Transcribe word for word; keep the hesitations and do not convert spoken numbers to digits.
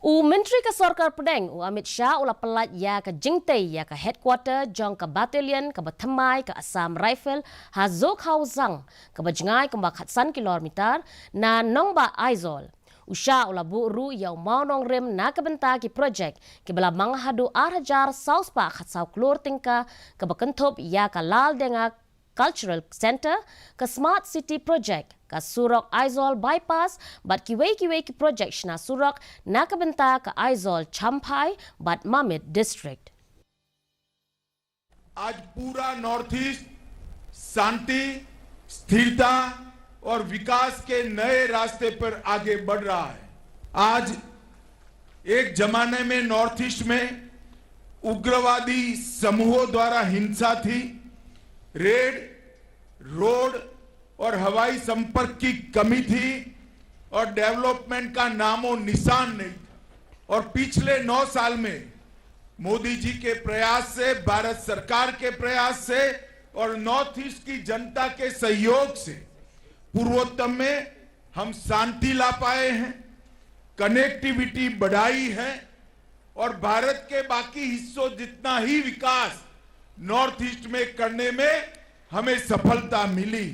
U Myntri ka Sorkar Pdeng, u Amit Shah, u la pyllait ïa ka jingtei ïa ka headquarter jong ka battalion kaba thymmai ka Assam Rifle ha Zokhauzang, kaba jngai kumba khatsan kilometer na Nongbah Aizawl. U Shah u la buh ruh ïa u mawnongrim na ka bynta ki project kiba la mang haduh ar hajar saw spah khatsaw klur tyngka, kaba kynthup ïa ka Laldenga Cultural Centre, ka Smart City Project, ka surok Aizawl Bypass, bad kiwei kiwei ki project shna surok na ka bynta ka Aizawl Champhai bad Mamit District. आज पूरा नॉर्थ ईस्ट शांति, स्थिरता और विकास के नए रास्ते पर आगे बढ़ रहा है। आज एक जमाने में नॉर्थ ईस्ट में उग्रवादी समूहों द्वारा हिंसा थी, रेड, रोड और हवाई संपर्क की कमी थी और डेवलपमेंट का नामो निशान नहीं था। और पिछले नौ साल में मोदी जी के प्रयास से, भारत सरकार के प्रयास से और नॉर्थ ईस्ट की जनता के सहयोग से पूर्वोत्तर में हम शांति ला पाए हैं, कनेक्टिविटी बढ़ाई है और भारत के बाकी हिस्सों जितना ही विकास नॉर्थ ईस्ट में करने में हमें सफलता मिली।